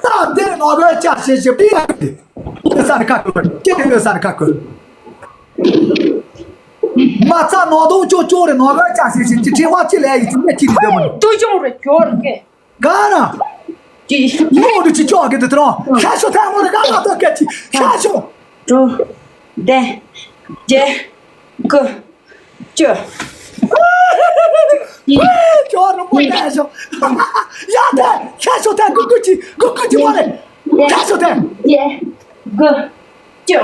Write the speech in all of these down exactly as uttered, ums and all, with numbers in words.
ད་འདིར་ནོར་བུ་ཅག་ཤེས་ཤེས་པི་ཡ་གི། ལོ་ས་ནི་ཁ་ཁོ་ཀྱེ་ནི་ལོ་ས་ནི་ཁ་ཁོ། མ་ཚ་ནོར་དུང་ཅོ་ཅོ་རེ་ནོར་བུ་ཅག་ཤེས་ཤེས་ཀྱི་ཁྲེ་བ་ཅི་ལས་ཡི་ཅི་མེ་ཅི་ནི་དེ་མོ་ནི། ཏུ་ཅོ་རེ་ཅོ་རེ་ཀེ། ག་ར། ཀྱི། ལོ་དུ་ཅི་ཅོ་གི་དུ་ཏྲོ་ཤ་ཤོ་ཐལ་མོ་རེ་ག་ལ་ཏོ་ཀེ་ཅི་ཤ་ཤོ། ཏྲོ། དེ། ཇེ། ཀུ། ཅོ། ཅོ་རུ་པོ་ད་ཤོ། ཡ་ད་ཤ་ཤོ་ད་གུ་གུ་ཅི་གུ་གུ་ཅི་མ་རེད། ཤ་ཤོ་ད། ཡེ། གུ། ཅོ།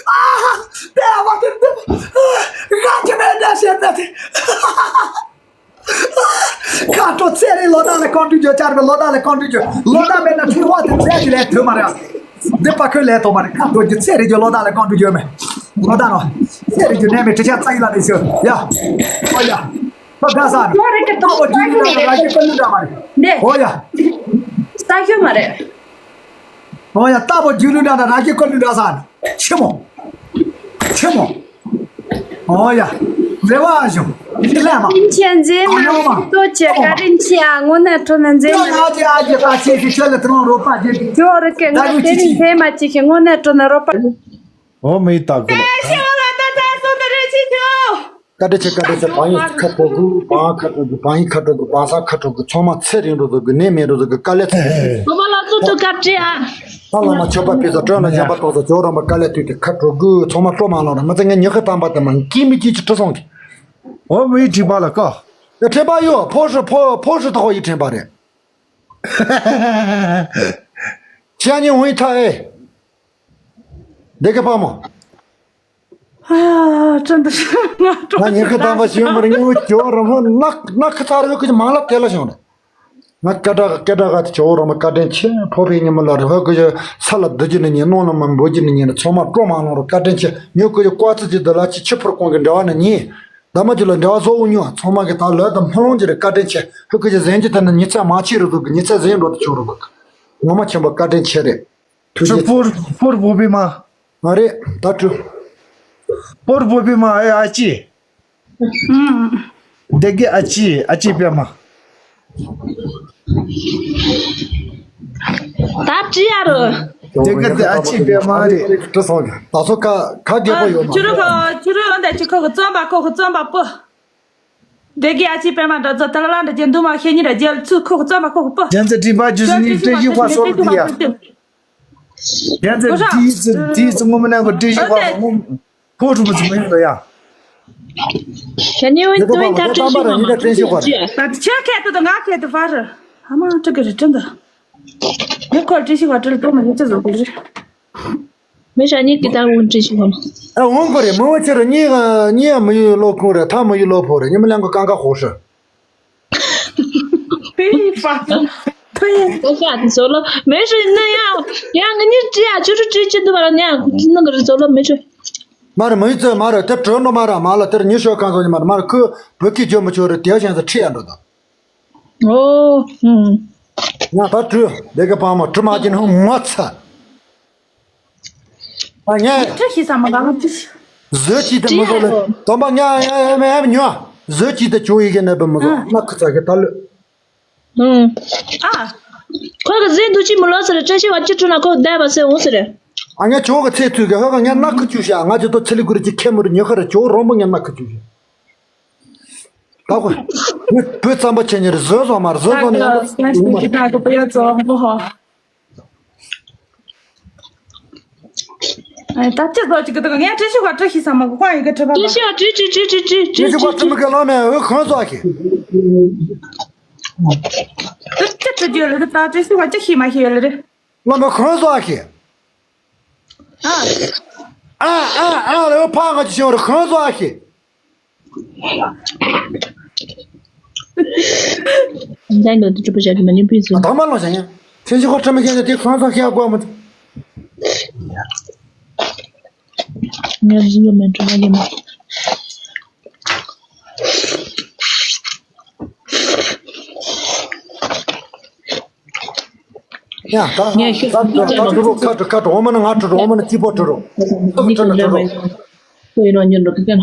ཨ་ཧ། དེ་ཨ་བ་དེ་དེ། ང་ཅི་མེད་ན་ཤེས་ད་དེ། ཁ་དྲོ་ཚེ་རིང་ལོ་ཟླ་ལ་གང་འདྲ་བརྗོད་ཆར་བའི་ལོ་ཟླ་ལ་གང་འདྲ་བརྗོད། ལོ་ཟླ་མེད་ན་ཁྲི་བ་དེ་ཚེ་གི་ལས་དོན་མ་རེད། འདི་པ་ཁོས་ལས་ཐོག་མ་རེད། ཁ་དྲོ་གི་ཚེ་རིང་གི་ལོ་ཟླ་ལ་གང་འདྲ་བརྗོད་མེད། ལོ་ཟླ་ནོ། ཚེ་རིང་གི་ནད་མེད་དྲི་ཆ་ཙ་ཡི་ལ་ནས་ཤོད་ཡ། ཨོ་ཡ། ཁོ་དགའ་ས་རེད། ཁོ་རེད་ཀྱི་ཏོ་ཏ་པོ་རྒྱུ་ལུས་འདྲ་ན་ར་གི་ཀོ་ལུས་འདྲ་མ་རེད། འདི། ཨོ་ཡ། ས་ཁྱོད་མ་རེད། ཨོ་ཡ། ཏ་པོ་རྒྱུ་ལུས་འདྲ་ན་ར་གི་ཀོ་ལུས་འདྲ་ས་རེད། ཆི་མོ། ཆི་མོ། ཨོ་ཡ། རེ་བ་བྱུང་། ཁྱི་ལས་མ། རིན་ཆེན་མཛེས་མ། ཨ་ནོ་མ། ཏོ་ཆེ་ཀ་རིན་ཆེ་ཨ་ངོ་ནས་ཁྲོ་ནས་མཛེས་མ། ཡ་ཡ་ཡ་ད་ཆེ་ཁྱི་ཆེ་ལ་ཏྲོང་རོ་པ་ཇེ། ཁྱོད་རེ་ཀེ་ང་དེ་རིང་ཐེ་མ་ཅི་ཁྱི་ངོ་ནས་ཁྲོ་ནས་རོ་པ། ཨོ་མི་ད་གོ་ལ། ཨེ་ཤེ་བ་ལ་ད་ད་སོ་ད་རེ་ཆི་ཁྱོ། བཀའ་དྲིན་ཆེ། བཀའ་དྲིན་ཆེ། བང་ཡིན་ཁ་དྲོ་གུ། བང་ཁ་དྲོ་གུ། བང་ཡིན་ཁ་དྲོ་གུ། བང་ས་ཁ་དྲོ་གུ། ཚང་མ་ཚེ་རིང་འགྲོ་ཟོ་གུ། ནད་མེད་འགྲོ་ཟོ་གུ། དཀའ་ལས་ཚེ། བུ་མོ་ལ་ཚུར་ཚུར་བཀའ་དྲིན་ཨ། ད་བླ་མ་མཆོད་པ་ཕུལ་ས་སྤྲོ་ན་བྱམས་པ་ཏོག་ས་ཇོ་རམ་པ་དཀའ་ལས་དུས་དེ་ཁ་དྲོ་གུ། ཚང་མ་སྤྲོ་མ་ལོང་ར་མི་ཚེ་ངས་ཉི་ཤུ་ཐམ་པ་དེ་མ་ཀི་མི་ཀི་ཅི་ཁྲི་སོང་གི། ཨོ་མི་དྲིན་པ་ལ་ཀ། ཡ་དྲིན་པ་ཡོད། ཕོ་ཧྲི་ཕོ་ཕོ་ཧྲི་ཐོག་ཡི་དྲིན་པ་རེད། ཅི་ཡ་ཉི་འོང་ཡི་ཐ་ཨེ། འདི་ག་པ་མོ། ཨ། ཅི་འདི་ང་ཉི་ཤུ་ཐམ་པ་ཞིག་མར་ཉུང་ཇོ་ར་མོ་ནག་ནག་ཁ་ཚར་ཡོད་ཀི་མང་ལ་དེ་ལ་ཞོན་རེད། ང་སྐད་གྲགས་སྐད་གྲགས་ག་དེ་ཇོ་ར་མོ་བཀའ་དྲིན་ཆེ། ཕོ་བའི་ཉི་མ་ལ་རེ་ཧོ་ཀི་ས་ལ་བདུད་ཀྱི་ནི་ཉིན་སྣང་ལ་མ་འབོད་ཀྱི་ནི་ཉིན་ཚང་མ་སྤྲོ་མ་ལོང་རོ་བཀའ་དྲིན་ཆེ། ཉོ་ཀི་ཀོ་ཚི་ཅི་འདི་ལ་ཅི་ཆི་ཕུར་གོང་གི་འབྲེལ་བ་ནི་ཉིན། ད་མ་ཅི་ལ་འབྲེལ་བ་བཟོ་འུ་ཉོ་ཚང་མ་གི་ད་ལོས་དང་སྨོན་ལམ་ཅི་རེད། བཀའ་དྲིན་ཆེ། ཧོ་ཀི་ཟན་ཅི་ཐ་ན་ཉི་ཚེ་མ་ཆི་རུ་དུ་གི་ཉི་ཚེ་ཟན་འགྲོ་དུ་ཆོག་རུ་གི། ངོ་མ་ཆེན་པོ་བཀའ་དྲིན་ཆེ་རེད། ཐུགས་རྗེ་ཆེ། སྤོར་སྤོར་བོ་བི་མ། མ་རེད་ད་དྲུ། སྤོར་བོ་བི་མ་ཨེ་ཨ་ཅི། ཨུམ། དེ་གི་ཨ་ཅི་ཨ་ཅི་པད་མ། ད་བྲིས་ཡ་རོ། དེ་གི་དེ་ཨ་ཅི་པད་མ་རེད། དྲི་སོང་གི་ད་སོ་ཁ་ཁ་རྒྱལ་པོ་ཡོད་མ་ཆུ་རུ་རེད། ཁོ་ཆུ་རུ་འོན་ཏེ་ཆུ་ཁོ་གི་རྩོམ་པ་ཁོ་གི་རྩོམ་པ་པོ། དེ་གི་ཨ་ཅི་པད་མ་འདྲ་ཚོ་ད་ལ་ལ་འདྲ་རྒྱན་དུ་མ་ཤེས་ཉི་འདྲ་རྒྱལ་ཚུ་ཁོ་གི་རྩོམ་པ་ཁོ་གི་པོ། རྒྱན་ཚ་དྲི་མ་ཇུ་སི་ནི་ཏྲི་ཞི་ཧྭ་སོ་རུ་དི་ཡ། རྒྱན་ཚ་དྲི་ཡི་ཚི་དྲི་ཡི་ཚི་ངོ་མ་ནང་གི་ཏྲི་ཞི་ཧྭ་སོ་ངོ་མ། ཕོ་ཁྲུ་མི་ཚུ་མི་ཡོད་ཡ། ཁྱེད་ཉིད་འོན་ཏུ་ད་ཏྲི་ཞི་ཧྭ་མ་ཏྲི་ཞི་ཧྭ། ད་ཁྱེད་ཁྱེད་དུ་ང་ཁྱེད་དུ་ཕར། ཨ་མ་ཏྲི་གི་རི་ཏྲི་འདི། ངས་ཁོ་ཏྲི་ཞི་ཧྭ་ཏྲི་ལ་ཏོ་མ་ཡོད་ཚེ་བཟོ་དགོས་རེད། མི་ཤ་ཉིད་ཀྱི་ད་འོང་ཏྲི་ཞི་ཧྭ། ཨ་འོང་གོ་རེད། མི་འོང་ཕྱིར་གཉིས་གཉིས་མི་ཡུལ་ལོ་ཁུངས་རེད། ཐ་མི་ཡུལ་ལོ་ཕོ་རེད། ཉི་མ་ལང་གི་ཀང་ཀ་ཧོ་ཧྲི། པི་ཧྥ། པི་ཧྥ་དེ་ཚོ་ལོ་མེ་ཧྲི་ནི་ཡང་ཡང་ངི་ཉི་ཏྲི་ཡ་ཆུ་ཧྲི་ཏྲི་ཅི་འདུག་བ་ལ་ཉ་ནི་གི་རི་ཚོ་ལོ་མེ་ཧྲི། མ་རེད་མི་ཡུལ་ཚོ་མ་རེད། དེ་གྲོན་ནོ་མ་རེད། མ་ལ་དེར་ཉི་ཤོ་ཀང་ཚོ་ཉི་མ་རེད། མ་རེད་ཁོས་བོད་སྐད་བརྗོད་མི་ཆོག་རེད། དེ་བཞིན་དུ་ཁྲིད་ཡ་འགྲོ་དང་། ཨོ། ཧུམ། ང་ད་དྲུ་འདི་གི་པང་མ་དྲུ་མ་ཅི་ནི་ཧུ་ངོ་ཚ། ཨ་ངས། ཁྲི་ཤི་ས་མ་ག་ལ་ཁྲི་ཤི། བཟོས་ཅི་དེ་མི་བཟོ་ལེ། དོམ་པ་ང་ཨེ་ཨེ་ཨེ་ཉོ། བཟོས་ཅི་དེ་ཅུ་ཡི་གེ་ནས་པ་མི་བཟོ། ཨ། ན་ཁུ་ཚ་གི་ད་ལོ། ཨུམ། ཨ། ཁོ་གི་ཟིན་དུ་ཅི་མི་ལོ་ཟེར། བཀྲ་ཤིས་པ་ཅི་ཁྲུ་ན་ཁོ་བསྡད་པ་ཟེར་འོང་ཟེར། ཨ་ངས་ཇོ་གི་ཚེ་ཚུལ་གི་ཧོ་ག་ངས་ན་ཁུ་ཅུ་ཤ་ང་ཅི་ཏོ་ཚེ་ལི་གུ་རི་ཅི་ཁེ་མུ་རི་ཉི་ཁ་རི་ཇོ་རོང་པོ་ངས་ན་ཁུ་ཅུ་ཤ། ད་གོ། བུ་བུ་རྩམ་པ་ཆེ་ཉེར་བཟོས་བཟོ་མར་བཟོས་བཟོ་ནས་ཡང་ད་གོ་བུ་ཡ་རྩམ་པོ་ཧོ། ཨེ་ད་ཅི་བཟོ་ཅི་གི་ད་གོ་ངས་བཀྲ་ཤིས་པ་བཀྲ་ཤིས་ས་མ་གོ་ཁོང་ཡི་གེ་བྲི་བ་བཀྲ་ཤིས་པ་བྲི་བྲི་བྲི་བྲི་བྲི་བྲི་བྲི་བྲི་བྲི་བྲི་མི་ག་ལ་མེ་འོ་ཁོང་བཟོ་ཁི། ད་ཅི་བྲི་རྒྱུ་ལ་རེད། ད་བཀྲ་ཤིས་པ་ཅི་ཤེས་མ་ཤེས་ཡོད་ལ་རེད། ལ་མེ་ཁོང་བཟོ་ཁི། ཨ། ཨ་ཨ་ཨ་ལ་འོ་ཕ་ང་ཅི་ཤེས་རེད། ཁོང་བཟོ་ཁི། འདི་ནོ་དུ་གྲུབ་པ་བྱ་གི་མ་ནི་པི་ཟུ། ད་མ་ལོ་བྱ་ཡ། ཁྱེད་ཀྱི་ཧོ་ཁྲ་མི་ཁྱེད་ཀྱི་དེ་གང་ཚང་ཁྱེད་དགོས་མོད། ངས་ཟུ་ལ་མེད་གྲུབ་པ་ཡིན་ནོ། ཡ་ད་ངས་ཤུགས་ད་ད་ད་དུ་རོ་ཁ་དྲོ་ཁ་དྲོ་འོ་མ་ནི་ང་དྲོ་འོ་མ་ནི་སྐྱིད་པོ་དྲོ་རོ། ཏོག་ཙམ་དྲོ་ན་དྲོ་རོ། ཁོ་ཡིན་རོ་ཉོན་རོ་ཁ་ཁ་ན།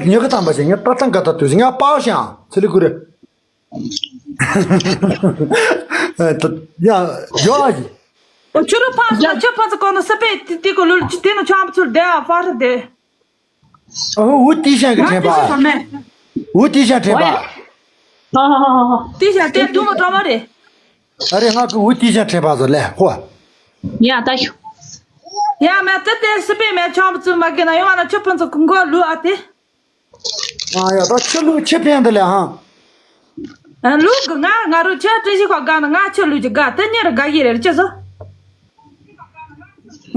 ང་ཉོ་གི་དང་པ་ཞིག་ང་ཏག་ཏག་ག་ཏག་དུས་ང་པའོ་ཞང་ཚི་ལི་ཀུ་རེ། ཡ་ཡོ་ཨ་ཡི། ཨོ་ཆུ་རུ་ཕངས་སོང་ན་ཆུ་ཕངས་སོང་གོ་ནོ་སི་པེ་ཏི་ཏི་གོ་ལུ་ལུ་ཅི་ཏི་ནོ་ཆང་བ་ཚུར་དེ་ཨ་ཧྥ་རི་དེ། ཨོ་ཧུ་ཏི་ཤང་གི་ང་ཏི་ཤང་ཁྲེན་པ། མེད། ཧུ་ཏི་ཤང་ཁྲེན་པ། ཨོ་ཡ། ཏི་ཤང་དེ་དུ་མ་གྲོ་མ་རེད། ཨ་རེ་ང་ཀུ་ཧུ་ཏི་ཤང་ཁྲེན་པ་ཟོ་ལེ་ཧོ། ཡ་ད་ཤུ། ཡ་མེད་དེ་དེ་སི་པེ་མེད་ཆང་བ་ཚུར་མ་གི་ན་ཡོང་བ་ན་ཆུ་ཕངས་སོང་གོ་ལུ་ཨ་དེ། ཨ་ཡ་ད་ཆུ་ལུག་ཆུ་ཕན་དེ་ལེ་ཧང་། ཨ་ལུག་གི་ང་ང་རུ་ཆུ་ཏི་ཤི་ཁོ་དགའ་ན་ང་ཆུ་ལུག་ཅིག་དགའ་དེ་གཉིས་རུ་དགའ་གི་རེད་ཅི་ཟོ།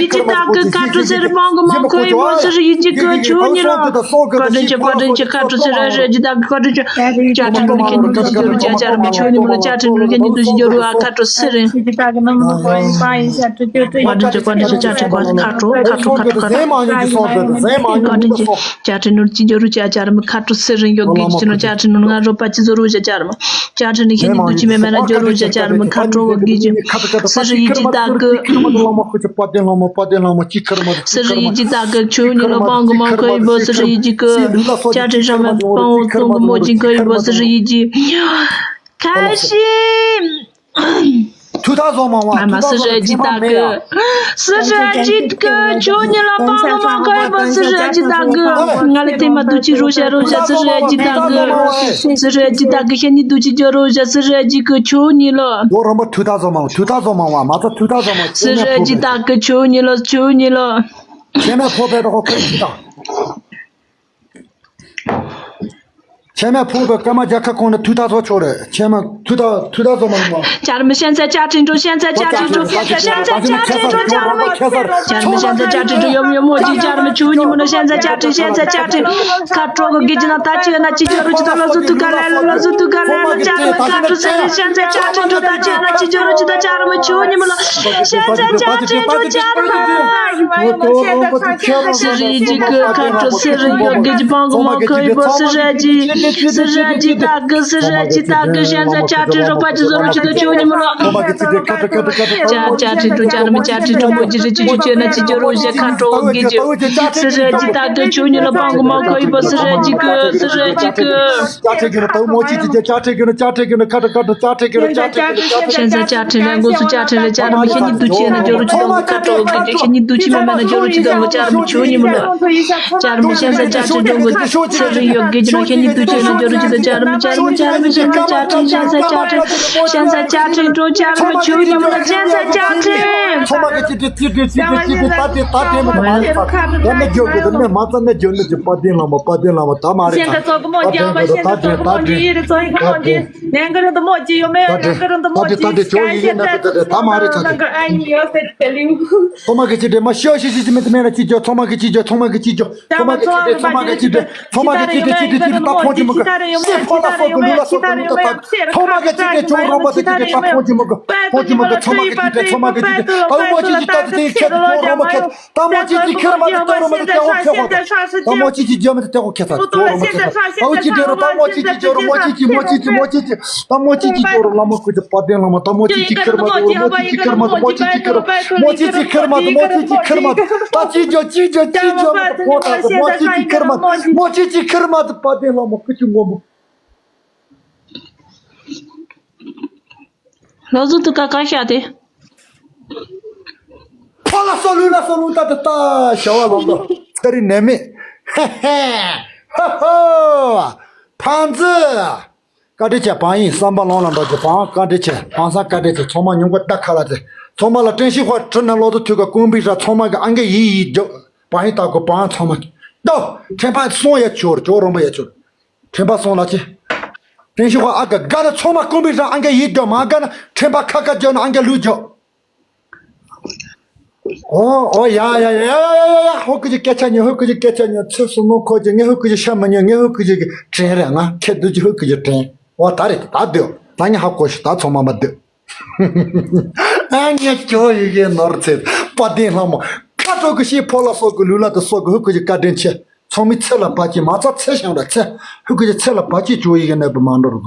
ཡི་ཇི་ད་གི་ཁ་ཁྲོ་སེར་པང་གི་མང་ཁོ་ཡི་བོ་སི་རི་ཡི་ཇི་གི་ཆོས་ཉི་ལོ། བཀའ་དྲིན་ཆེ་བཀའ་དྲིན་ཆེ་ཁ་ཁྲོ་སེར་ར་ར་ཇི་ད་གི་བཀའ་དྲིན་ཆེ། བཅའ་ཁྲིམས་ནོར་ཁྱེད་ཉི་མོ་ལ་བཅའ་ཁྲིམས་ནོར་ཁྱེད་ཉི་དུ་ཞིག་ཇོ་རུ་ཨ་ཁ་ཁྲོ་སེར་རིང་། བཀའ་དྲིན་ཆེ་བཀའ་དྲིན་ཆེ་བཅའ་ཁྲིམས་ཁ་ཁྲོ་ཁ་ཁྲོ་ཁ་ཁྲོ་ཁ་ཁྲོ། བཀའ་དྲིན་ཆེ། བཅའ་ཁྲིམས་ནོར་ཅི་འབྱོར་རུ་བྱ་བྱ་ར་མི་ཁ་ཁྲོ་སེ་རིང་ཡོད་གི་ཅི་ནོ། བཅའ་ཁྲིམས་ནོར་ང་རོ་པ་ཅི་བཟོ་རུ་བྱ་བྱ་ར་མི། བཅའ་ཁྲིམས་ནི་ཤེས་ནི་འདུག་ཅི་མེད་མེད་ན་འབྱོར་རུ་བྱ་བྱ་ར་མི་ཁ་ཁྲོ་གི་ཅི། སི་རི་ཡི་ཅི་ད་གི། སི་རི་ཡི་ཅི་ད་གི་ཆུ་ཉི་ལོ་པང་གི་མང་ཁོ་ཡི་བོ་སི་རི་ཡི་ཅི་གི། བཅའ་ཁྲིམས་ར་མི་པང་ཙོང་གི་མོ་ཅི་ཁོ་ཡི་བོ་སི་རི་ཡི་ཅི། ཁ་ཤི། ཐུགས་ཐག་བཟོ་མ་བ། ཨ་མ་སི་ར་ཇི་ད་གི། སི་ར་ཇི་གི་ཆོས་ཉིད་ལ་སྤང་ལོ་མ་ཁོ་ཡི་བོ་སི་ར་ཇི་ད་གི། ང་ལ་དེ་མ་དུ་ཅི་རོ་ཤ་རོ་ཤ་སི་ར་ཇི་ད་གི། སི་ར་ཇི་ད་གི་ཤ་ཉི་དུ་ཅི་ཇོ་རོ་ཤ་སི་ར་ཇི་གི་ཆོས་ཉིད་ལ། ལོ་རིན་པོ་ཐུགས་ཐག་བཟོ་མ་བ། ཐུགས་ཐག་བཟོ་མ་བ། མ་ཚ་ཐུགས་ཐག་བཟོ་མ། སི་ར་ཇི་ད་གི་ཆོས་ཉིད་ལ་ཆོས་ཉིད་ལ། ཁྱེད་མ་ཕོ་བས་རོགས་ཁ་ཡི་ད། ཁྱེད་མ་ཕུག་པའི་སྐར་མ་རྒྱལ་ཁབ་ཁོངས་ནས་ཐུགས་ཐག་ཚོ་ཆོག་རེད། ཁྱེད་མ་ཐུགས་ཐག་ཐུགས་ཐག་ཚོ་མ་ཡིན་པ། བཅའ་མི་ཤན་ཚ་བཅའ་ཁྲིམས་འགྲོ། ཤན་ཚ་བཅའ་ཁྲིམས་འགྲོ། ཤན་ཚ་བཅའ་ཁྲིམས་འགྲོ། བཅའ་མི། བཅའ་མི་ཤན་ཚ་བཅའ་ཁྲིམས་འགྲོ། ཡོམ་ཡོམ་མོ་ཅི་བཅའ་མི་ཆུ་ཉི་མོ་ན་ཤན་ཚ་བཅའ་ཁྲིམས། ཤན་ཚ་བཅའ་ཁྲིམས། ཁ་གྲོགས་གི་གི་ཅི་ན་ད་ཅི་ན་ཅི་ཅོ་རུ་ཅི་ད་ལ་སུ་ཐུ་ག་ལ་ལ་ལ་སུ་ཐུ་ག་ལ་ལ། བཅའ་མི་ཁ་གྲོགས་ཟེར་ཤན་ཚ་བཅའ་ཁྲིམས་འགྲོ། ད་ཅི་ན་ཅི་ཅོ་རུ་ཅི་ད་བཅའ་མི་ཆུ་ཉི་མོ་ན། ཤན་ཚ་བཅའ་ཁྲིམས་འགྲོ། བཅའ་མི། སི་རི་ཡི་ཅི་གི་ཁ་ཁྲོ་སི་རི་ཡོད་གི་ཅི་པང་གི་མང་ཁོ་ཡི་བོ་སི་ར་ཅི། སི་ར་ཅི་ད་གི་སི་ར་ཅི་ད་གི་ཤན་ཚ་བཅའ་ཁྲིམས་རོ་པ་ཅི་བཟོ་རུ་ཅི་ད་ཆོས་ཉི་མོ་ལོ། བཅའ་བཅའ་ཁྲིམས་འགྲོ། བཅའ་མི་བཅའ་ཁྲིམས་འགྲོ། མོ་ཅི་རི་ཅི་ཅི་ཅོ་ན་ཅི་ཅོ་རུ་ཞེ་ཁ་གྲོགས་གི་ཅི། སི་ར་ཅི་ད་གི་ཆོས་ཉི་ལོ་པང་གི་མང་ཁོ་ཡི་བོ་སི་ར་ཅི་གི་སི་ར་ཅི་གི། བཅའ་ཁྲིམས་རྒྱུ་ན་ད་མོ་ཅི་ཅི་ཅི་བཅའ་ཁྲིམས་རྒྱུ་ན་བཅའ་ཁྲིམས་རྒྱུ་ན་ཁ་ཁྲ་ཁ་ཁྲ་བཅའ་ཁྲིམས་རྒྱུ་ན་བཅའ་ཁྲིམས་རྒྱུ་ན་བཅའ་ཁྲིམས། ཤན་ཚ་བཅའ་ཁྲིམས་ར་མགོ་སུ་བཅའ་ཁྲིམས་ར་བཅའ་མི་ཤན་ཉི་དུ་ཅི་ན་ཇོ་རུ་ཅི་དང་ཁ་གྲོགས་གི་ཤན་ཉི་དུ་ཅི་མེད་མེད་ན་ཇོ་རུ་ཅི་དང་བཅའ་མི་ཆུ་ཉི་མོ་ལ། བཅའ་མི་ཤན་ཚ་བཅའ་ཁྲིམས་ར་མགོ་སུ་ཚེ་རིང་ཡོད་གི་ཅི་ན་ཤན་ཉི་དུ་ཅི་ན་ཇོ་རུ་ཅི་དང་བཅའ་མི། བཅའ་མི་ཤན་ཚ་བཅའ་ཁྲིམས། ཤན་ཚ་བཅའ་ཁྲིམས། ཤན་ཚ་བཅའ་ཁྲིམས་འགྲོ། བཅའ་མི་ཆུ་ཉི་མོ་ལ་ཤན་ཚ་བཅའ་ཁྲིམས། ཚོ་མ་གི་ཅི་ཏི་ཏི་ཏི་ཏི་ཏི་ཏི་ཏི་ཏ་ཏི་ཏ་ཏི་མ་ཏ་མ་རི་ཚ། ཡ་མི་རྒྱུ་གི་དུ་མེ་མ་ཚ་མེ་རྒྱུ་མེ་ཅི་པ་ཏི་ལ་མ་པ་ཏི་ལ་མ་ཏ་མ་རི་ཚ། ཤན་ཚ་ཚོ་གི་མོ་ཏ་ཏི་ཅི་ཡི་རི་ཚོ་ཡི་གི་མོ་ཅི་ཡི་ནན་གི་རི་དུ་མོ་ཅི་ཡོ་མེ་ནན་གི་རི་དུ་མོ་ཅི་ཏ་ཏི་ཅོ་ཡི་ཡི་ནན་གི་ཏ་ཏི་ཏ་མ་རི་ཚ། ཚོ་མ་གི་ཅི་ཏི་མ་ཤི་ཤི་ཤི་ཅི་མེ་ཏི་མེ་ན་ཅི་ཅོ། ཚོ་མ་གི་ཅི་ཅོ། ཚོ་མ་གི་ཅི་ཅོ། ཚོ་མ་གི་ཅི་ཏི་ཚོ་མ་གི་ཅི་ཏི་ཚོ་མ་གི་ཅི་ཏི་ཅི་ཏི་ཅི་ཏི་ཏ་ཕོ་ཅི་ ཁྱི་ད་རེ་ཡོང་ཡ། ཁྱི་ད་རེ་ཡོང་ཡ། ཁྱི་ད་རེ་ཡོང་ཡ། ཚང་མ་གི་ཅི་གི་ཅོ་རོ་མ་དེ་ཅི་གི་ད་ཁོང་ཅི་མ་གི་ཁོང་ཅི་མ་གི་ཚང་མ་གི་ཅི་གི་ཚང་མ་གི་ཅི་གི་ད་མོ་ཅི་ཅི་ད་དེ་ཁྱེད་ཅོ་རོ་མ་ཁྱེད་ད་མོ་ཅི་ཅི་ཁྱེར་མ་དེ་ཅོ་རོ་མ་དེ་ཏེ་ཁོ་ཁྱེད་ཁོ་ད་མོ་ཅི་ཅི་ཇ་མ་དེ་ཏེ་ཁོ་ཁྱེད་ད་ཅོ་རོ་མ་ཁྱེད་ད་འོ་ཅི་དེ་རོ་ད་མོ་ཅི་ཅི་ཅོ་རོ་མོ་ཅི་ཅི་མོ་ཅི་ཅི་མོ་ཅི་ཅི་ད་མོ་ཅི་ཅི་ཅོ་རོ་བླ་མ་སྐུ་ཅི་དཔལ་ལྡན་བླ་མ་ད་མོ་ཅི་ཅི་ཁྱེར་མ་དེ་མོ་ཅི་ཅི་ཁྱེར་མ་དེ་མོ་ཅི་ཅི་ཁྱེར་མ་དེ་མོ་ཅི་ཅི་ཁྱེར་མ་དེ་ད་ཅི་ཇ་ཅི་ཇ་ཅི་ཇ་མ་དེ་ཁོ་ད་དེ་མོ་ཅི་ཅི་ཁྱེར་མ་དེ་མོ་ཅི་ཅི་ཁྱེར་མ་དེ་དཔལ་ལྡན་བླ་མ་སྐུ་ཅི་མགོན་པོ། ལོ་ཟུར་དུ་ཀ་ཀ་ཤ་དེ། ཕ་ལ་སོ་ལུ་ལ་སོ་ལུ་ཏ་ཏ་ཏ་ཞ་བ་ལོ་ཏོ་ཚེ་རིང་ནད་མེད། ཧ་ཧ་ཧ་ཧོ། ཕང་ཙི། བཀའ་དྲིན་ཆེ། བང་ཡིན་བསམ་པ་ལོང་ལ་འགྲོ་རྒྱུ་བང་བཀའ་དྲིན་ཆེ། བང་སང་བཀའ་དྲིན་ཆེ། ཚང་མ་ཉུང་པ་ད་ཁ་ལ་ཏེ། ཚང་མ་ལ་བཀྲ་ཤིས་ཧོ་ཁྲི་ན་ལོ་ཏོ་ཐུག་ག་ཀུན་པི་ར་ཚང་མ་གི་ཨང་གི་ཡི་ཡི་རྒྱོ། བང་ཡིན་ད་གོ་བང་ཚང་མ་གི་ཏོ། ཁྲེན་ཕ་སོང་ཡ་ཆོར་ཅོ་རོང་པ་ཡ་ཆོར། ཁྲེན་པ་སོང་ལ་ཅི། ཁྲེན་ཤི་ཧོ་ཨ་ག་ག་ན་ཚོང་མ་ཀུན་པའི་རང་ཨང་ག་ཡིད་འགྱོ་མ་ག་ན་ཁྲེན་པ་ཁ་ཁ་འགྱོ་ན་ཨང་ག་ལུས་འགྱོ། ཨོ་ཨོ་ཡ་ཡ་ཡ་ཡ་ཡ་ཡ་ཧོ་ཀི་ཅི་སྐད་ཆ་ཉོ་ཧོ་ཀི་ཅི་སྐད་ཆ་ཉོ་ཚེ་སུ་ནོ་ཁོ་ཅི་ངས་ཧོ་ཀི་ཅི་ཤ་མ་ཉོ་ངས་ཧོ་ཀི་ཅི་གི་དྲན་རེད་ང་ཁྱེད་དུ་ཅི་ཧོ་ཀི་ཅི་དྲན་ཨོ་ད་རེད་ད་སྡོད་ད་ངས་ཧ་གོ་ཤི་ད་ཚོང་མ་མ་སྡོད། ཨ་ངས་ཁྱོ་ཡི་གེ་ནོར་ཚེ་པ་ཏི་ལྷ་མོ་ཁ་དྲོ་གི་ཤི་ཕོ་ལ་སོག་གི་ལུས་ལ་དུ་སོག་གི་ཧུ་ཁུ་ཅི་བཀའ་དྲིན་ཆེ། ཚང་མའི་ཚེ་ལ་བར་གྱི་མ་རྩ་ཚེ་ཞང་ར་ཚེ། ཧུ་ཁུ་ཅི་ཚེ་ལ་བར་གྱི་ཇོ་ཡི་གེ་ནས་བུ་མ་འགྲོ་རུ།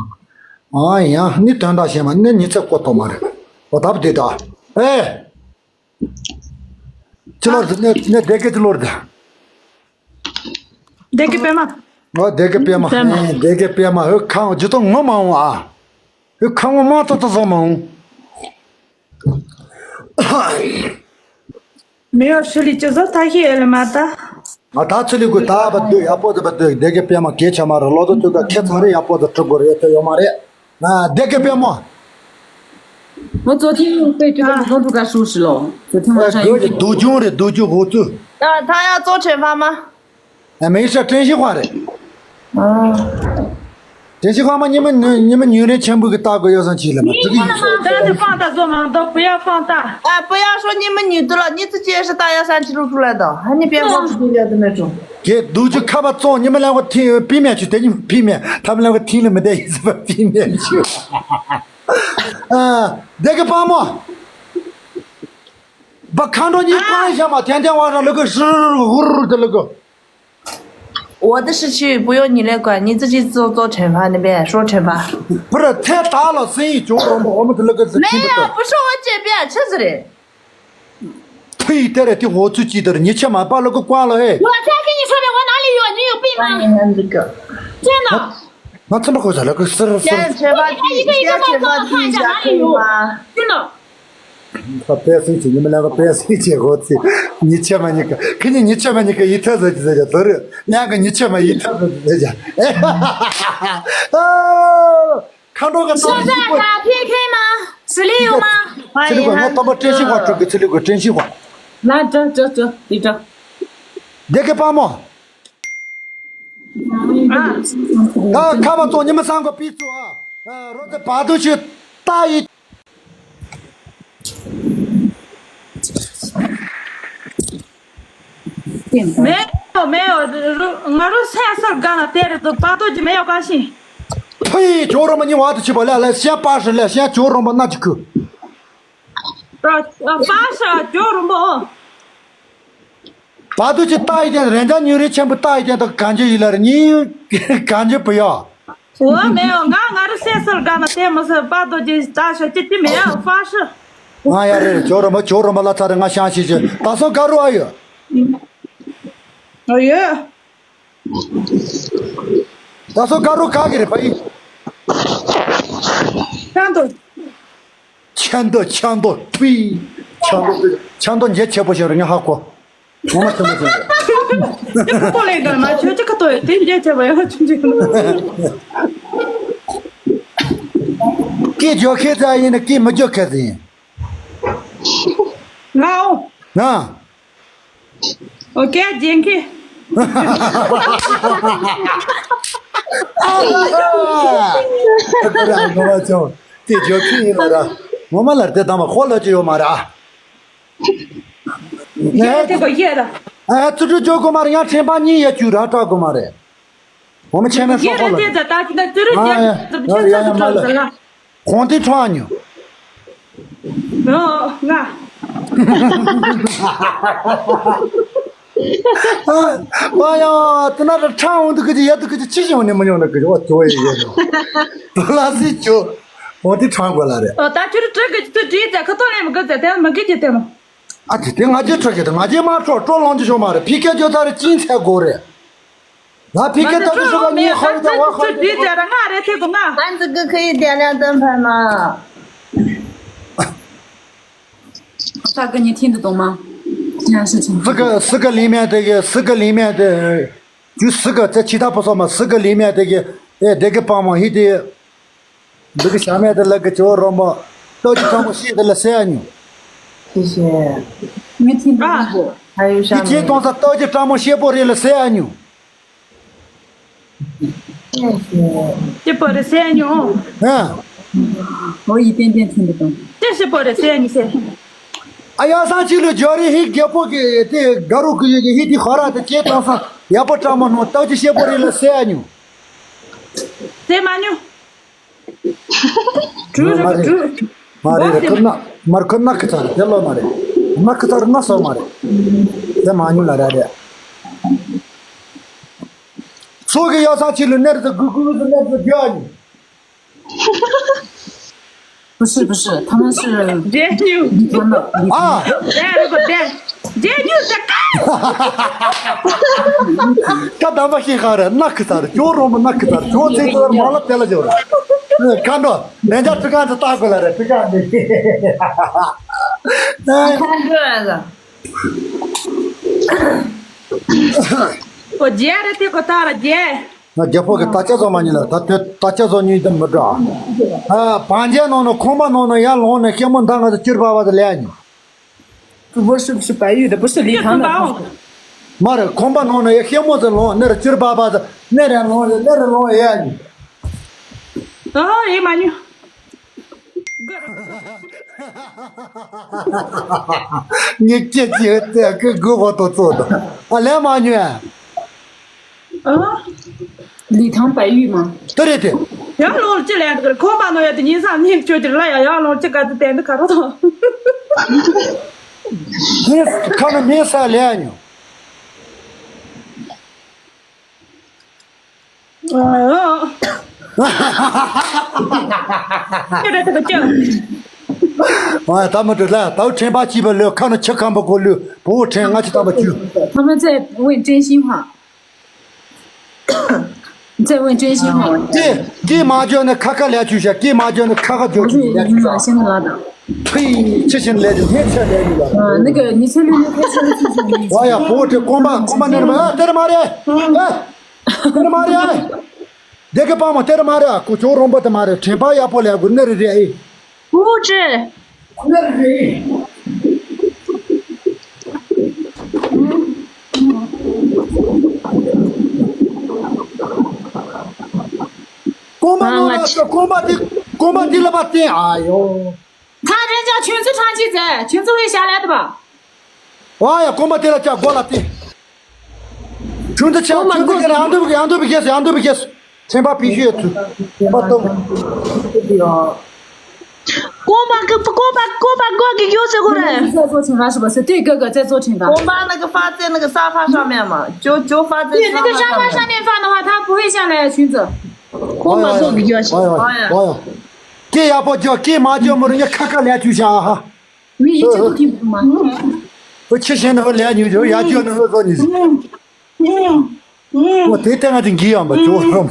ཨ་ཡང་ནི་དོན་དག་ཤེས་མ་ནི་ཉི་ཚེ་བཀོད་ཐོག་མ་རེད། འོ་ད་བུ་དེ་ད། ཨེ། ཅི་ལོར་དུ་ནི་ནི་སྡེ་དགེ་ཅི་ལོར་དུ། སྡེ་དགེ་པད་མ། འོ་སྡེ་དགེ་པད་མ། པད་མ། ཨེ་སྡེ་དགེ་པད་མ་ཧུ་ཁང་ཇི་ལྟར་ངོ་མ་འོང་ཨ། ཁང་བ་མ་ཏོ་ཏོ་བཟོ་མ་འོང་། མེ་ཡོ་ཧྲི་ལི་ཅི་བཟོ་ཐ་ཤི་ཨེ་ལ་མ་ཏ། ང་ད་ཚི་ལི་གུ་ད་བ་དུ་ཡ་པོ་དུ་བ་དུ་དེ་གེ་པེ་མ་གེ་ཆ་མ་ར་ལོ་དུ་དུ་ག་ཁེ་ཚ་རེ་ཡ་པོ་དུ་ཁྲི་གུ་རེ་ཐེ་ཡོ་མ་རེ། ང་དེ་གེ་པེ་མོ། ང་ཚོ་ཐིང་ཡོང་པའི་དུས་དམ་ཁོང་ཁྲུ་ག་ཧྲུ་ཧྲི་ལོ། ཚོ་ཐིང་མ་ཤ་ཡོད་ཀྱི་དུ་ཅུང་རེ་དུ་ཅུ་ཧོ་ཙུ། ད་ད་ཡ་ཙོ་ཆེ་ཕ་མ། ཨ་མེ་ཤ་ཀྲེན་ཤི་ཧྭ་རེད། ཨ། ཀྲེན་ཤི་ཧྭ་མ་ཉི་མ་ཉི་མ་ཉུང་རེ་ཆེན་པོ་གི་ལྟ་དགོས་ཡོད་སང་ཆི་ལ་མ་ཙི་གི་ཡིན་ཤོག་ད་ནི་ཧྥང་ཏ་བཟོ་མ་འདུག་པུ་ཡ་ཧྥང་ཏ། ཨ་པུ་ཡ་ཧྲོ་ཉི་མ་ཉུང་དུ་ལ་ཉི་ཙི་ཅེ་ཧྲི་ལྟ་ཡ་སང་ཆི་རུ་ཧྲུ་ལ་དོ་ཧ་ནི་པེ་ཧོ་ཁུ་དུ་ཡ་དུ་མེ་ཀྲུང་། གེ་དུ་ཅུ་ཁ་པ་ཙོང་ཉི་མ་ལ་ཧོ་ཐི་པི་མེ་ཆུ་དེ་ཉི་པི་མེ་ཐབ་ལ་ཧོ་ཐི་ལ་མི་དེ་ཡིན་སི་པ་པི་མེ་ཆུ། ཨ་དེ་གི་པ་མོ། བ་ཁ་འགྲོ་གཉིས་པང་ཞག་མ་ཐན་ཐན་བ་ར་ལུ་གུ་ཧྲུ་ཧུར་དེ་ལུ་གུ། 我的事情不用你来管，你自己做做惩罚那边说惩罚。 不是太大了，生意就容不我们这个是没有，不是我这边，车子里。退一点了，对我自己的，你千万把那个关了哎。我才跟你说的，我哪里有？你有病吗？哎呀，这个。真的。那怎么回事？那个是是。现在惩罚第一，现在惩罚第一下可以吗？真的。 他白生气，你们两个白生气，我去，你千万你个，肯定你千万你个一特色就在这，都是两个你千万一特色就在这，哎，哈哈哈哈哈，啊，看着个现在打P K吗？实力有吗？这里个我他妈真心话，这个这里个真心话。来，走走走，你走。别给帮忙。 ད་ཁ་བ་ཙོ་ཉི་མ་སང་གོ་པི་ཙུ་ཨ། རོ་ཏེ་བ་དུ་ཆུ་ཏ་ཡི། མེ་ཡོ་མེ་ཡོ་ང་རུ་སེ་སར་ག་ན་ཏེ་རེ་ཏོ་བ་དུ་ཅི་མེ་ཡོ་ག་ཤི། ཕུ་ཡི་ཇོ་རོ་མ་ཉི་བ་དུ་ཆུ་བ་ལ་ལ་ཤ་པ་ཧྲི་ལ་ཤ་ཇོ་རོ་མ་ན་ཅི་ཁུ། པ་ཤ་ཇོ་རོ་མ། བ་དུ་ཅི་ཏ་ཡི་ཅན་རེན་ཇ་ཉུ་རི་ཆེན་པོ་ཏ་ཡི་ཅན་དང་གང་ཅི་ཡི་ལ་ར་ཉི་གང་ཅི་པུ་ཡ། འོ་མེ་འོ་ང་ང་རུ་སེ་སོར་ག་ན་ཏེ་མོ་སོ་བ་དུ་ཅི་ཏ་ཤ་ཅི་ཅི་མེ་འོ་པ་ཤ། ང་ཡ་རེ་ཇོ་རོ་མ་ཇོ་རོ་མ་ལ་ཚ་རེ་ང་ཤང་ཤི་ཅི་ད་སོ་ག་རུ་ཨ་ཡོ། ཨ་ཡོ། ད་སོ་དཀར་རོ་ག་གི་རེད་པ་ཡིན། ཆང་དོ། ཆང་དོ་ཆང་དོ་ཕུའི། ཆང་དོ་ཆང་དོ་འཇལ་ཆེ་པོ་ཞིག་རེད་ངས་ཧ་གོ། ངོ་མ་ཆེན་པོ་ཞིག་རེད། ཅི་ཁོ་ལེ་ག་མ་ཆོད་ཅི་ཁ་ཏོ་ཡོད་དེ་འཇལ་ཆེ་བ་ཡོད་ཆུང་ཆུང་། སྐད་རྒྱག་མཁན་ཚ་ཡིན་ན་སྐད་མི་རྒྱག་མཁན་ཚ་ཡིན། ང་འོ། ང་། ཨོ་ཀེ་ཇེན་ཁི། ཨ་ཧ་ཧ། ཁོ་རང་ངོ་མ་ཅོ། དེ་ཇོ་ཁི་ཡིན་ལ་ར། ངོ་མ་ལར་དེ་དམ་པ་ཁོ་ལ་ཅི་ཡོད་མ་རེད་ཨ། ཡེ་དེ་གོ་ཡེ་ར། ཨ་ཚུ་ཏུ་ཇོ་གོ་མ་རེད་ཡང་ཁྲེན་པ་གཉིས་ཡ་ཅུ་ར་སྐྲག་གོ་མ་རེད། ངོ་མ་ཆེ་ན་ཤོག་ཁོ་ལ། ཡ་ཡ་ཡ་མ་ལ། གོང་དེ་ཁྲང་ཉོ། ཨོ་ང་། ཨ་ཡ། དེ་ན་ཁྲང་འོང་དུ་ཁི་ཅི་ཡ་དུ་ཁི་ཅི་ཅི་ཞིག་འོང་ནི་མི་ཉོ་ན་ཁི་ཅི་ཨོ་ཅོ་ཡི་ཡོད་ནོ། དུ་ལ་སི་ཅོ། འོང་དེ་ཁྲང་དགོས་ལ་རེད། ཨོ་ད་ཁྱོད་རི་ཁྲི་གི་ཅི་ཏུ་བྲིས་ཏེ་ཁ་ཏོ་ལེ་མི་དགོས་ཏེ་དེ་མི་དགོས་ཀྱི་དེ་མོ། ཨ་དེ་དེ་ང་རྒྱལ་ཁྲོ་གི་དང་ང་རྒྱལ་མ་ཁྲོ་ཀྲོ་ལོང་གི་ཤོ་མ་རེད། ཕི་ཀ་ཅོ་ཐ་རེ་ཅིན་ཚེ་དགོ་རེད། ང་ཕི་ཀ་ཏ་ཏུ་ཤོ་མ་ངའི་ཧོ་རི་ད་ཝ་ཧོ་རི་ད། ང་རེ་ཐེ་གོ་ང་། 孩子哥可以点亮灯牌吗？他跟你听得懂吗？这件事情。 སི་ཀ་སི་ཀ་ལི་མེ་དེ་གི་སི་ཀ་ལི་མེ་དེ། ཇུ་སི་ཀ་ཙེ་ཆི་ཐ་པོ་སོ་མ་སི་ཀ་ལི་མེ་དེ་གི་ཨེ་དེ་གི་པང་མ་ཧི་དེ། འདི་གི་ཞྭ་མེད་དེ་ལག་གི་ཇོ་རོ་མོ། སྟག་གི་ཁྲ་མོ་ཤེས་དེ་ལ་སེ་ཨ་ཉུ། 谢谢。没听懂过，还有啥没？ དེ་ཇེ་གཏོང་ས་སྟག་གི་ཁྲ་མོ་ཤེས་པོ་རེད་ལ་སེ་ཨ་ཉུ། 谢谢。 ཅི་པོ་རེད་སེ་ཨ་ཉུ། ཨ། 我一点点听不懂。 ཅི་ཞིག་པོ་རེད་སེ་ཨ་ཉུ་སེ། ཨ་ཡ་སང་ཅི་ལུ་ཇོ་རི་ཧིག་རྒྱལ་པོ་གི་དེ་ག་རུ་གི་ཡོད་གི་ཧི་དེ་ཧོ་ར་དེ་ཇེ་གཏོང་ས་ཡག་པོ་ཁྲ་མོ་ནོ་སྟག་གི་ཤེས་པོ་རེད་ལ་སེ་ཨ་ཉུ། སེ་མ་ཉུ། གྲུ་རུ་གྲུ། མ་རེད་རེད། ཁོ་ན་མར་ཁོ་ན་ཁི་ཚར་དེ་ལོ་མ་རེད། ན་ཁི་ཚར་ན་སོ་མ་རེད། དེ་མ་ཉུ་ལ་ར་རེད། ཚོ་གི་ཡ་ས་ཆི་ལུ་ནེར་དུ་གུ་གུ་གུ་ནེར་དུ་རྒྱ་ཉུ། 不是不是，他们是 རྒྱ་ཉུ། 他们 ཨ། རེད་རེད་གོ་རྒྱ། རྒྱ་ཉུ་ད་ཀ། ཀ་དམ་པ་ཤིང་ཁ་རེད་ན་ཁི་ཚར་ཇོ་རོ་མོ་ན་ཁི་ཚར་ཇོ་ཚེ་ཚར་མ་ལ་དེ་ལ་ཇོ་ར། ཁ་འགྲོ། མེ་འཇའ་ཁྲི་ཁང་དུ་ལྟ་དགོས་ལ་རེད་ཁྲི་ཁང་འདི། ཁ་འགྲོ་ཨ་ཟ། ཨོ་རྒྱལ་རེད་དེ་ཁོ་ཐག་ར་རྒྱལ། ང་རྒྱལ་པོ་གི་ད་ཆ་བཟོ་མ་ཉིན་ལ་ད་དེ་ད་ཆ་བཟོ་ཉིན་དུ་མི་འགྲོ། ཨ་བང་རྒྱལ་ནང་ནས་ཁོང་པ་ནང་ནས་ཡར་ལོང་ནས་ཤེ་མོ་མདའ་ང་ཚོ་སྐྱུར་བ་བ་དུ་ལས་ཉིན། 主播是不是白玉的？不是礼堂的。 མ་རེད། ཁོང་པ་ནང་ནས་ཡར་ཤེ་མོ་ཚོ་ལོང་ནེ་ར་སྐྱུར་བ་བ་དུ་ནེ་ར་ལོང་ནེ་ར་ལོང་ཡ་ཉིན། ཨ་ཡེ་མ་ཉུ། ངས་སྐད་ཅིག་ལྟས་ཀི་དགུ་བོ་དོ་ཚོ་དང་ཨ་ལས་མ་ཉོས། ཨ། ལི་ཐང་པའི་ཡུལ་མ། དེ་རེད་དེ། ཡང་ལོར་ཅི་ལས་འདུག་ཁོང་པ་ནོ་ཡ་དེ་ཉིན་སང་ཉིན་ཁྱོད་ཀྱི་ལ་ཡ་ཡང་ལོར་ཅི་ག་དུ་བསྟན་འདུག་ག་རོ་དང་། ངས་ཁ་ན་མེད་ས་ལས་ཉོ། ཨ་ད་མ་འགྲོ་ལ་ད་ཁྲེན་པ་སྐྱིད་པ་ལོས་ཁ་ན་ཆུ་ཁམ་པ་གོ་ལུས་བོ་ཁྲེན་ང་ཆུ་དམ་པ་ཆུ། 他们在问真心话。 你在问真心话。 ཀྱེ་ཀྱེ་མ་འཇོན་ནི་ཁ་ཁ་ལས་ཆུ་ཤ་ཀྱེ་མ་འཇོན་ནི་ཁ་ཁ་འཇོ་ཆུ་ལས་ཆུ་ཤ། 现在拉倒。 ཕི་ཆི་ཤིན་ལས་ཆུ་ཧེ་ཆ་ལས་ཆུ་ལ། 啊，那个你去录那开车的事情。 ཝ་ཡ་བོ་དེ་ཀོང་པ་ཀོང་པ་ནེ་ར་མ་ཨ་དེ་ར་མ་རེད། ཨ་དེ་ར་མ་རེད། ཨ་དེ་གི་པང་མ་དེ་ར་མ་རེད། ཨ་ཁོ་ཅོ་རོང་པ་དེ་མ་རེད། དྲན་པ་ཡག་པོ་ལས་དགོས་ནི་རེད་རེད། ཨེ། ཨུ་ཅེ། ཁོ་ན་རེད། ཀོང་པ་ནོ་ལ་ཀོང་པ་དེ་ཀོང་པ་དེ་ལ་པ་བསྟན་ཨ་ཡོ། ཁ་རེ་ཅག་ཆུན་ཚུ་ཁྲང་ཅི་ཟེར་ཆུན་ཚུ་ཧེ་ཤ་ལ་དུ་བ། ཨ་ཡ་ཀོང་པ་དེ་ལ་ཅག་སྒོ་ལ་བསྟན། ཆུང་དུ་ཆ་ཆུང་དུ་ཁྱེད་རང་འདུག་གི་ཡང་འདུག་གི་ཁྱེད་ཡང་འདུག་གི་ཁྱེད་ཚན་པ་པི་ཤུ་ཡོད་ཚུལ་ཚན་པ་སྟོབས། ཀོང་པ་ཀི་ཀོང་པ་ཀོང་པ་ཀོ་གི་ཡོད་ཟེར་གོ་རེད། 在做惩罚是吧？是对哥哥在做惩罚。 ཀོང་པ་那个发在那个沙发上面嘛，就就发在沙发上面。 对，那个沙发上面放的话，他不会下来裙子。 ཀོང་པ་ཀོ་གི་ཡོད་ཟེར། ཨ་ཡ་ཨ་ཡ། ཀེ་ཡག་པོ་ཅོ་ཀེ་མ་ཅོ་མོ་རུ་ཉ་ཁ་ཁ་ལས་ཆུ་ཤ་ཨ་ཧ། 你一句都听不懂吗？ ཨོ་ཆི་ཤེས་ནི་ཧོ་ལས་ཉུ་ཅོ་ཡ་ཅོ་ནི་ཧོ་ཟོ་ཉི་ཟི། ཨོ་དེ་ལྟ་ང་ཅི་འགི་ཡང་པ་ཅོ་རོ་མ།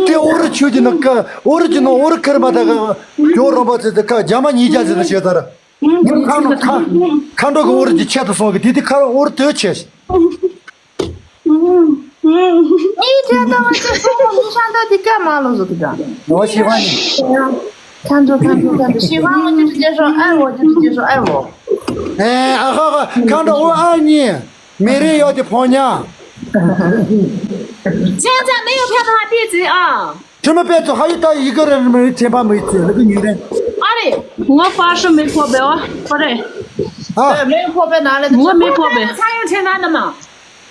དེ་ཨོ་རུ་ཆུ་ཅི་ནི་ཀ་ཨོ་རུ་ཅི་ནོ་ཨོ་རུ་ཁར་མ་ད་ཀ་ཅོ་རོ་མ་ཚེ་དེ་ཀ་རྒྱ་མ་ཉིས་བརྒྱ་ཟེར་ཏེ་བཤད་ཚར། ངས་ཁ་ནོ་ཁ་ཁ་འགྲོ་གི་ཨོ་རུ་ཅི་ཆེད་དུ་སོང་གི་དེ་དེ་ཁ་ཨོ་རུ་དོད་ཆེ། ངའི་དྲན་དང་ང་ཚོ་ཕྲུ་གུ་མི་ཤང་ད་དེ་སྐད་མ་ལོ་བཟོ་གི་ད། ངོ་ཤེས་པ་ནི། 看着看着看着，喜欢我就直接说，爱我就直接说，爱我。 ཨེ་ཨ་ཧ་ཧ་ཁ་འགྲོ་ཨོ་ཨ་ནི་མེ་རེ་ཡོད་དེ་ཕོ་ཉ། 现在没有票的话，闭嘴啊！ ཁྲི་མོ་དཔེ་ཚོ་ཧ་ཡི་ད་ཡི་གེ་རེ་རེ་མི་ཆེན་པ་མི་ཚོས་ལ་གི་ཉིན་རེ། 阿里，我发是没破表啊，不对。 ཨ། 没有破表哪来的？我没破表。 参与成员的嘛。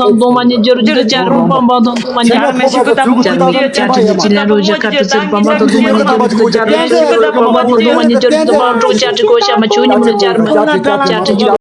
དང་སྡོམ་པ་ཉིད་སྦྱོར་བརྒྱུད་དུ་སྦྱར་རོ། སྤངས་པ་དང་སྡོམ་པ་ཉིད་སྦྱོར་བརྒྱུད་དུ་སྦྱར་རོ། བཅའ་ཁྲིམས་ཀྱི་ལེན་རོགས་བཞག་ཁ་ཏུ་ཚུར། སྤངས་པ་དང་སྡོམ་པ་ཉིད་སྦྱོར་བརྒྱུད་དུ་སྦྱར་རོ། སྤངས་པ་དང་སྡོམ་པ་ཉིད་སྦྱོར་བརྒྱུད་དུ་སྤང་རོགས། བཅའ་ཁྲིམས་གོ་ཤ་མ་ཆུ་ཉིད་སྦྱོར་བརྒྱུད་དུ་སྦྱར་མོ། བཅའ་ཁྲིམས་ཀྱི